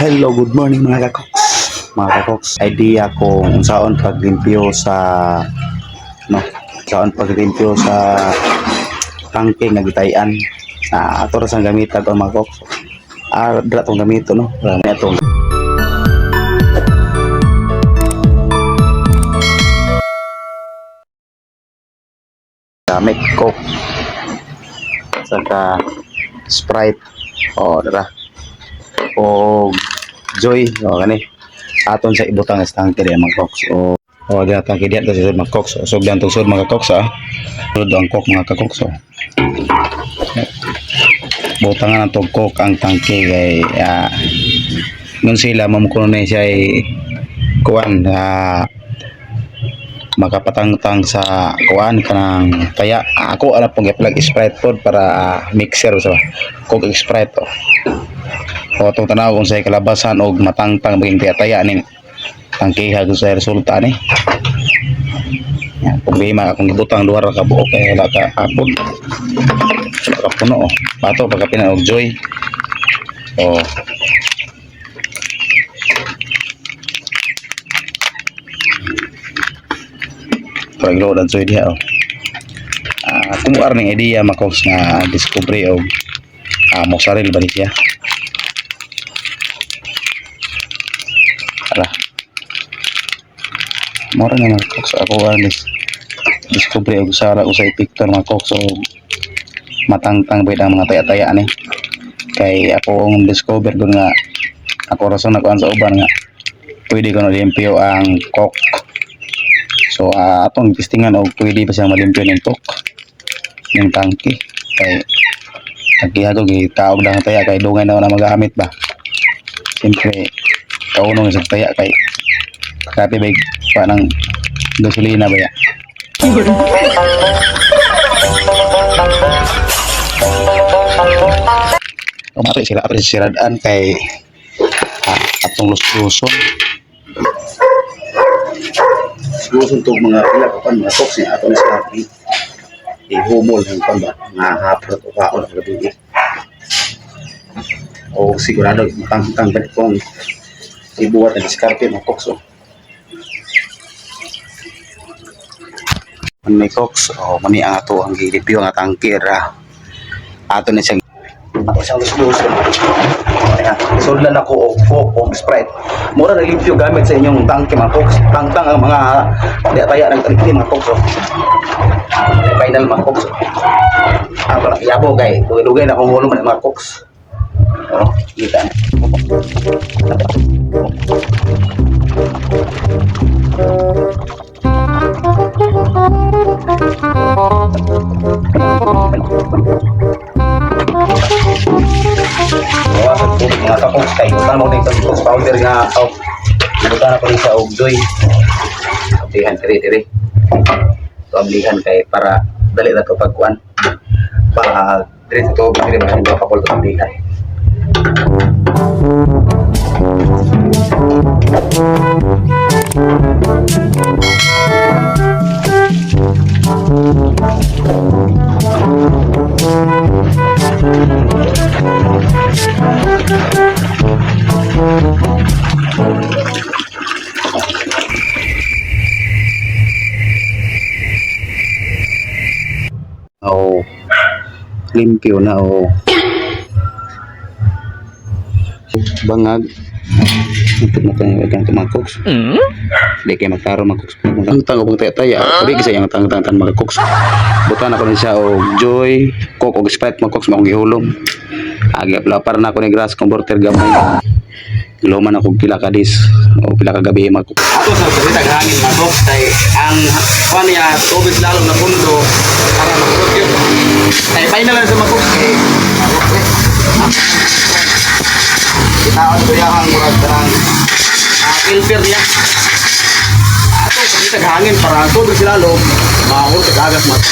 Hello, good morning, mga kakoks. Mga kakoks, idea kung unsaon paglimpyo sa, no, unsaon paglimpyo sa tangke nga gitayan. Na ato ra sang gamitan to, mga kakoks. Ah, dira tong gamito, no. Dira na itong gamit, Coke saka Sprite. Oh, dira. O Joy, oh, kani. Aton sa ibutang sa tangke diya, mga koks. O oh, diya tangke diya to sa mga koks. So sugdan tong sud, mga koks, ah. Sud ang Coke, mga kakoks, oh. Butangan ang tong Coke ang tangke kay ngun sila mamkuno na siya ay kuan makapatangtang sa kuan kanang taya. Ako ala pong giplag Sprite pod para mixer sa Coke Sprite, oh. O atong tanaw kung sa kalabasan og matangtang maging taya-taya ning tangkiha kung sa resulta ni. Yan, problema akong gibutang duha ra ka buok kay wala ka apod. Wala ka puno, oh. Pato pagkapinan og Joy. Oh. Parang load ang Joy diha, oh. Kung ning idea makos nga discovery og mozzarella ba ni siya? Ara. Mora na mga koks ako ang discovery og sara usay picture, mga koks, og matangtang ba ang mga taya-taya ni. Kay ako ang discover doon nga ako rason ako sa uban nga pwede ko na limpyo ang Coke. So atong testingan og pwede ba siyang malimpyo ng Coke ng tangke kay tangkiha ko gitaog lang ang taya kay dungay na na magamit ba. Siyempre kaunong sa taya kay grabe ba pa ng gasolina ba ya. Umari sila ato siradaan kay atong lusluson. Luson to mga pila ka pan, mga koks, niya ato na sila ihumol ng pan ba nga hapot o kaon sa gabi. O sigurado matangtang ba kung ibuhat ang diskarte, mga koks, oh. Mani koks, o mani ang ato ang gilipyo nga tangkir, ah. Ato na siyang ato siyang lusluson. Ayan, sudlan ako og Coke og Sprite. Mura na limpyo gamit sa inyong tangke, mga koks. Tangtang ang mga taya ng tangke, mga koks, oh. Final, mga koks, oh. Ako lang iyabo kay dugay-dugay na akong hulong man, mga koks. Oh, kita na. Bawasan tubig, mga kakoks, kay butan mo na yung koks powder nga oh. Butan na ko rin siya og Joy. Ablihan diri diri. So ablihan kay para dali na to pagkuan. Para diri sa tubig diri ba ka kapol ablihan. Oh, limpyo na, oh. Bangag. Ito na tayo kang mga koks. Di kay magtaro, mga koks. Ang tango pang taya-taya. Di kasi ang tang tang, mga koks. Butan ako ni siya og Joy, Coke og Sprite, mga koks, maong gihulom. Agi para na ako ni grass converter gamay. Giluman ako pila ka days o pila ka gabi, mga koks. Ato sa salita hangin, mga koks, kay ang kuan niya tubig lalom na pundo para makurot yun. Kay final na sa mga koks kay mga koks, eh. Kitaon ko yang murag kanang filter niya. Ato sa salita hangin para ang tubig sa lalom makurot sa agas mga.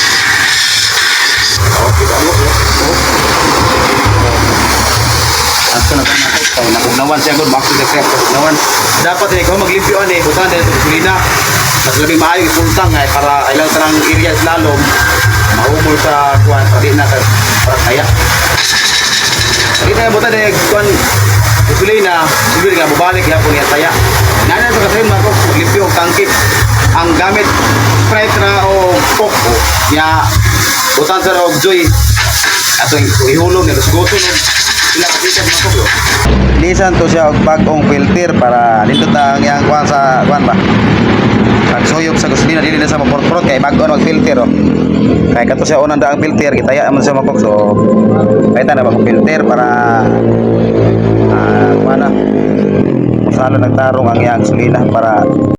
Okay, ano? Oh. Ato na tayo mga koks. Nakugnawan siya gud, makita siya nakugnawan. Dapat eh, kung maglimpyo ani, butan dahil ito gasolina. Mas labing maayo ipultang eh, para ilang tanang area sa lalom, mahumol sa kuan, para di na para kaya. Di na butan dahil kuan, Gasolina, siguro nga mobalik gyapon niya taya. Nana sa kasayon, mga koks, maglimpyo og tangke. Ang gamit, Sprite ra o Coke nya butan sa og Joy. Atong ihulong niya lusgoton og sila kapitan, mga koks. Lisan to siya og bag-ong filter para nindot na ang iyang kuan sa kuan ba. Pagsuyop sa gasolina, dili na sa mapurot kay bag-o na filter oh. Kay kato siya unang daang filter, gitaya man siya, mga koks. So kahit na bagong filter para kuan na. Masalo nagtarong ang iyang gasolina para